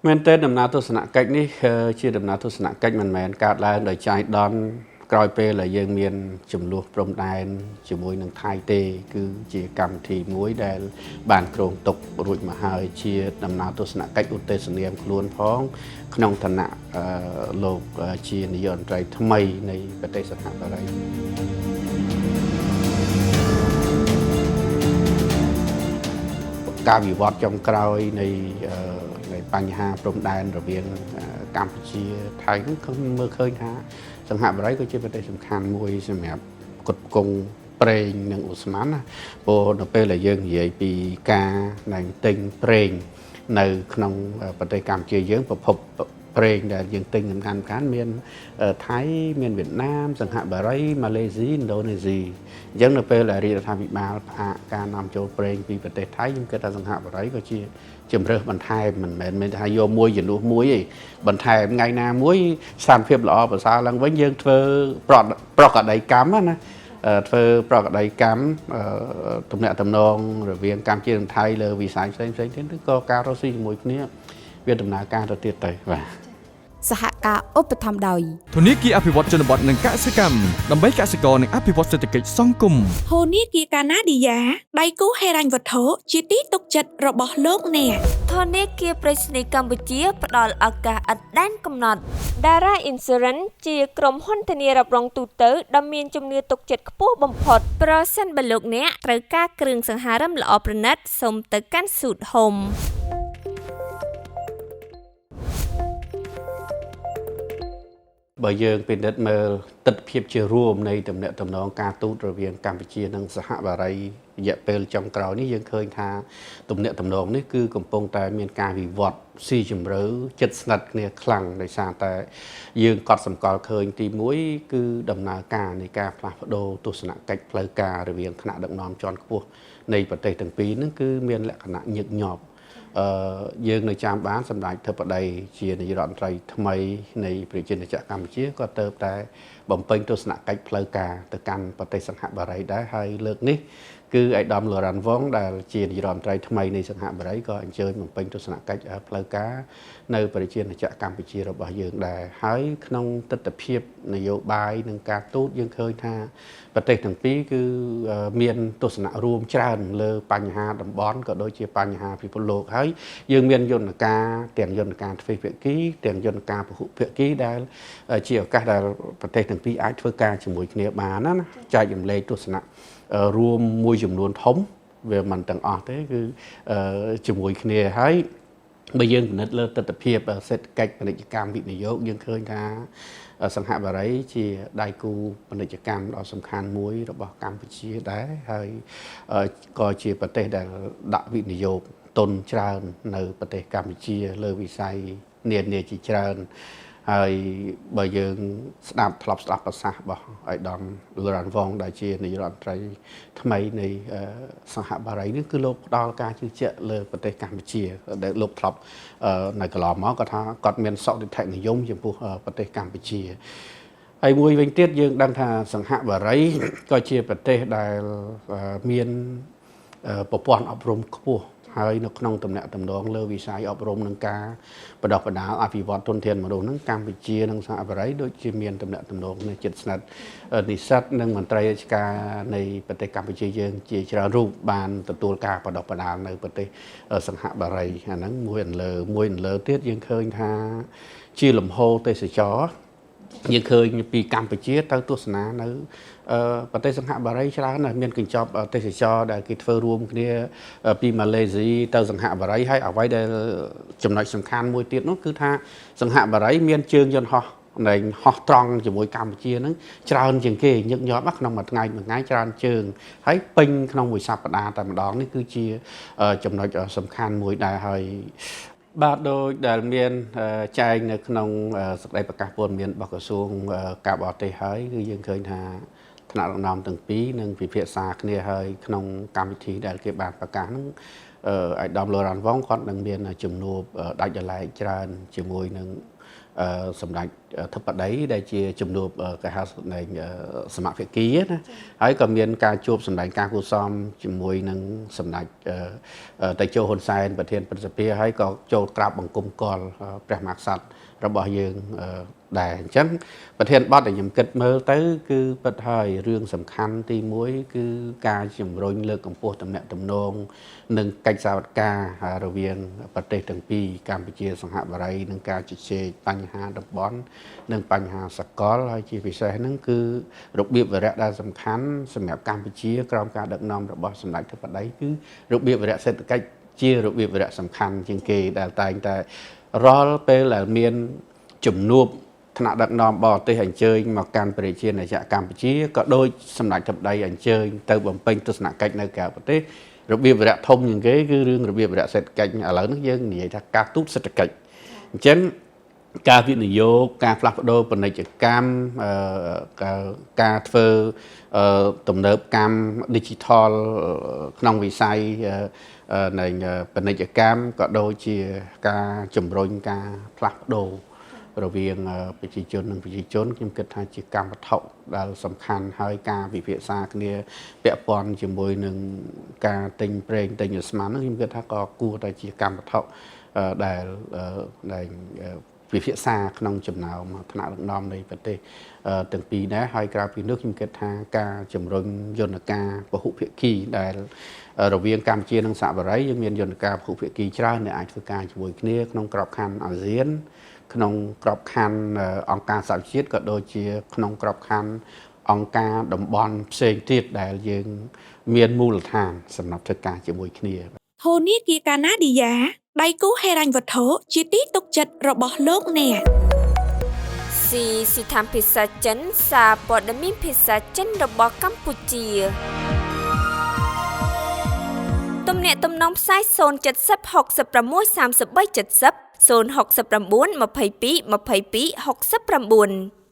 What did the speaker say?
មែនទែនដំណើរទស្សនកិច្ចនេះជាដំណើរទស្សនកិច្ចមិនមែនកើតឡើងដោយចៃដន្យក្រោយពេលដែលយើងមានចំនួនព្រំដែនជាមួយនឹងថៃទេគឺជាកម្មវិធីមួយដែលបានគ្រោងទុករួចមកហើយជាដំណើរទស្សនកិច្ចឧទ្ទេសនាមខ្លួនផងក្នុងឋានៈលោកជានាយករដ្ឋមន្ត្រីថ្មីនៃប្រទេសសិង្ហបុរីការវិវត្តចុងក្រោយនៃបញ្ហាព្រំដែនរវាងកម្ពុជាថៃហ្នឹងខ្ញុំមើលឃើញថាសិង្ហបុរីក៏ជាប្រទេសសំខាន់មួយសម្រាប់ផ្គត់ផ្គង់ប្រេងនិងឧស្ម័នណាព្រោះនៅពេលដែលយើងនិយាយពីការដែលទិញប្រេងនៅក្នុងប្រទេសកម្ពុជាយើងប្រភពប្រេងដែលយើងទិញសំខាន់ៗមានថៃមានវៀតណាមសិង្ហបុរីម៉ាឡេស៊ីឥណ្ឌូនេស៊ីអញ្ចឹងនៅពេលដែលរាជរដ្ឋាភិបាលផ្អាកការនាំចូលប្រេងពីប្រទេសថៃខ្ញុំគិតថាសិង្ហបុរីក៏ជាជំរើសបន្ថែមមិនមែនមានថាយកមួយជំនួសមួយទេបន្ថែមថ្ងៃណាមួយស្ថានភាពល្អប្រសើរឡើងវិញយើងធ្វើប្រកដីកម្មណាធ្វើប្រកដីកម្មទំនាក់ទំនងរវាងកម្ពុជានិងថៃលើវិស័យផ្សេងៗទៀតក៏ការរកស៊ីជាមួយគ្នាវាដំណើរការទៅទៀតទៅបាទ សហការឧបត្ថម្ភដោយ ធនាគារអភិវឌ្ឍជនបទនិងកសិកម្មដើម្បីកសិករនិងអភិវឌ្ឍសេដ្ឋកិច្ចសង្គម ធនាគារកាណាឌីយ៉ាដៃគូហិរញ្ញវត្ថុជាទីទុកចិត្តរបស់លោកអ្នក ធនាគារប្រៃសណីយ៍កម្ពុជាផ្ដល់ឱកាសឥតដែនកំណត់ Dara Insurance ជាក្រុមហ៊ុនធានារ៉ាប់រងទូទៅដ៏មានជំនឿទុកចិត្តខ្ពស់បំផុតប្រសិនបើលោកអ្នកត្រូវការគ្រឿងសង្ហារឹមល្អប្រណិតសូមទៅកាន់ Suit Home បើយើងពិនិត្យមើលទិដ្ឋភាពជារួមនៃទំនាក់ទំនងការទូតរវាងកម្ពុជានិងសហបុរីរយៈពេលចុងក្រោយនេះយើងឃើញថាទំនាក់ទំនងនេះគឺកំពុងតែមានការវិវត្តស៊ីជម្រៅជិតស្និទ្ធគ្នាខ្លាំងដោយសារតែយើងកត់សម្គាល់ឃើញទី1គឺដំណើរការនៃការផ្លាស់ប្ដូរទស្សនកិច្ចផ្លូវការរវាងថ្នាក់ដឹកនាំជាន់ខ្ពស់នៃប្រទេសទាំងពីរហ្នឹងគឺមានលក្ខណៈញឹកញាប់យើងនៅចាំបានសម្ដេចធិបតីជានាយករដ្ឋមន្ត្រីថ្មីនៃប្រជាណាចក្រកម្ពុជាក៏ទៅតែបំពេញទស្សនកិច្ចផ្លូវការទៅកាន់ប្រទេសសិង្ហបុរីដែរហើយលើកនេះគឺឯកឧត្តមឡូរ៉ាន់វ៉ុងដែលជានាយករដ្ឋមន្ត្រីថ្មីនៃសិង្ហបុរីក៏អញ្ជើញបំពេញទស្សនកិច្ចផ្លូវការនៅប្រជាណាចក្រកម្ពុជារបស់យើងដែរហើយក្នុងទិដ្ឋភាពនយោបាយនិងការទូតយើងឃើញថាប្រទេសទាំងពីរគឺមានទស្សនៈរួមច្រើនលើបញ្ហាតំបន់ក៏ដូចជាបញ្ហាពិភពលោកហើយយើងមានយន្តការទាំងយន្តការទ្វេភាគីទាំងយន្តការពហុភាគីដែលជាឱកាសដែលប្រទេសទាំងពីរអាចធ្វើការជាមួយគ្នាបានណាចែករំលែកទស្សនៈរួមមួយចំនួនធំវាមិនទាំងអស់ទេគឺជាមួយគ្នាហើយបើយើងពិនិត្យលើទិដ្ឋភាពសេដ្ឋកិច្ចពាណិជ្ជកម្មវិនិយោគយើងឃើញថាសិង្ហបុរីជាដៃគូពាណិជ្ជកម្មដ៏សំខាន់មួយរបស់កម្ពុជាដែរហើយក៏ជាប្រទេសដែលដាក់វិនិយោគទុនច្រើននៅប្រទេសកម្ពុជាលើវិស័យនានាជាច្រើនហើយបើយើងស្ដាប់ធ្លាប់ស្ដាប់ប្រសាសន៍របស់ឯកឧត្តមឡូរ៉ាន់វ៉ុងដែលជានាយករដ្ឋមន្ត្រីថ្មីនៃសិង្ហបុរីនេះគឺលោកផ្ដល់ការជឿជាក់លើប្រទេសកម្ពុជាដែលលោកធ្លាប់នៅកន្លងមកគាត់ថាគាត់មានសុទិដ្ឋិនិយមចំពោះប្រទេសកម្ពុជាហើយមួយវិញទៀតយើងដឹងថាសិង្ហបុរីក៏ជាប្រទេសដែលមានប្រព័ន្ធអប់រំខ្ពស់ហើយនៅក្នុងទំនាក់ទំនងលើវិស័យអប់រំនិងការបណ្ដុះបណ្ដាលអភិវឌ្ឍធនធានមនុស្សហ្នឹងកម្ពុជានិងសហបុរីដូចជាមានទំនាក់ទំនងនៅជិតស្និទ្ធនិស្សិតនិងមន្ត្រីរាជការនៃប្រទេសកម្ពុជាយើងជាច្រើនរូបបានទទួលការបណ្ដុះបណ្ដាលនៅប្រទេសសិង្ហបុរីអាហ្នឹងមួយអន្លើទៀតយើងឃើញថាជាលំហូរទេសចរយើងឃើញពីកម្ពុជាទៅទស្សនានៅប្រទេសសិង្ហបុរីច្រើនណាស់មានកញ្ចប់ទេសចរដែលគេធ្វើរួមគ្នាពីម៉ាឡេស៊ីទៅសិង្ហបុរីហើយអ្វីដែលចំណុចសំខាន់មួយទៀតនោះគឺថាសិង្ហបុរីមានជើងយន្តហោះដែលហោះត្រង់ជាមួយកម្ពុជាហ្នឹងច្រើនជាងគេញឹកញាប់ក្នុងមួយថ្ងៃមួយថ្ងៃច្រើនជើងហើយពេញក្នុងមួយសប្តាហ៍តែម្ដងនេះគឺជាចំណុចសំខាន់មួយដែរហើយបាទដោយដែលមានចែងនៅក្នុងសេចក្តីប្រកាសព័ត៌មានរបស់ក្រសួងការបរទេសហើយគឺយើងឃើញថាថ្នាក់ដឹកនាំទាំងពីរនឹងពិភាក្សាគ្នាហើយក្នុងកម្មវិធីដែលគេបានប្រកាសហ្នឹងឯកឧត្តមឡូរ៉ាន់វ៉ុងគាត់នឹងមានជំនួបដាច់ដោយឡែកច្រើនជាមួយនឹង សម្ដេចធិបតីដែលជាជំនួបគេហៅសម្ដែងសមភាគីណាហើយក៏មានការជួបសម្ដែងការគួរសមជាមួយនឹងសម្ដេចតេជោហ៊ុនសែនប្រធានព្រឹទ្ធសភាហើយក៏ចូលក្រាបបង្គំគាល់ព្រះមហាក្សត្ររបស់យើងដែរអញ្ចឹងប្រធានបទដែលខ្ញុំគិតមើលទៅគឺពិតហើយរឿងសំខាន់ទី1គឺការជំរុញលើកកម្ពស់ទំនាក់ទំនងនិងកិច្ចសហការរវាងប្រទេសទាំងពីរកម្ពុជាសហបុរីនិងការជជែកបញ្ហាតំបន់និងបញ្ហាសកលហើយជាពិសេសហ្នឹងគឺរបៀបវរៈដែលសំខាន់សម្រាប់កម្ពុជាក្រោមការដឹកនាំរបស់សម្ដេចធិបតីគឺរបៀបវរៈសេដ្ឋកិច្ចជារបៀបវរៈសំខាន់ជាងគេដែលតែងតែរាល់ពេលដែលមានជំនួបថ្នាក់ដឹកនាំបរទេសអញ្ជើញមកកាន់ប្រជាណាចក្រកម្ពុជាក៏ដូចសម្ដេចធិបតីអញ្ជើញទៅបំពេញទស្សនកិច្ចនៅក្រៅប្រទេសរបៀបវរៈធំជាងគេគឺរឿងរបៀបវរៈសេដ្ឋកិច្ចឥឡូវនេះយើងនិយាយថាការទូតសេដ្ឋកិច្ចអញ្ចឹងការវិនិយោគការផ្លាស់ប្ដូរពាណិជ្ជកម្មការធ្វើទំនើបកម្ម Digital ក្នុងវិស័យនៃពាណិជ្ជកម្មក៏ដូចជាការជំរុញការផ្លាស់ប្ដូររវាងប្រជាជននិងប្រជាជនខ្ញុំគិតថាជាកម្មវត្ថុដែលសំខាន់ហើយការពិភាក្សាគ្នាពាក់ព័ន្ធជាមួយនឹងការទិញប្រេងទិញឧស្ម័នហ្នឹងខ្ញុំគិតថាក៏គួរតែជាកម្មវត្ថុដែលពិភាក្សាក្នុងចំណោមថ្នាក់ដឹកនាំនៃប្រទេសទាំងពីរដែរហើយក្រៅពីនោះខ្ញុំគិតថាការជំរុញយន្តការពហុភាគីដែលរវាងកម្ពុជានិងសហបុរីយើងមានយន្តការពហុភាគីច្រើនដែលអាចធ្វើការជាមួយគ្នាក្នុងក្របខ័ណ្ឌអាស៊ានក្នុងក្របខ័ណ្ឌអង្គការសហប្រជាជាតិក៏ដូចជាក្នុងក្របខ័ណ្ឌអង្គការតំបន់ផ្សេងទៀតដែលយើងមានមូលដ្ឋានសម្រាប់ធ្វើការជាមួយគ្នាធនាគារកាណាឌីយ៉ាដៃគូហិរញ្ញវត្ថុជាទីទុកចិត្តរបស់លោកអ្នកស៊ីស៊ីថាមភាសាចិនសារព័ត៌មានភាសាចិនរបស់កម្ពុជាទំនាក់ទំនងផ្សាយ070 66 33 70 069 22 22 69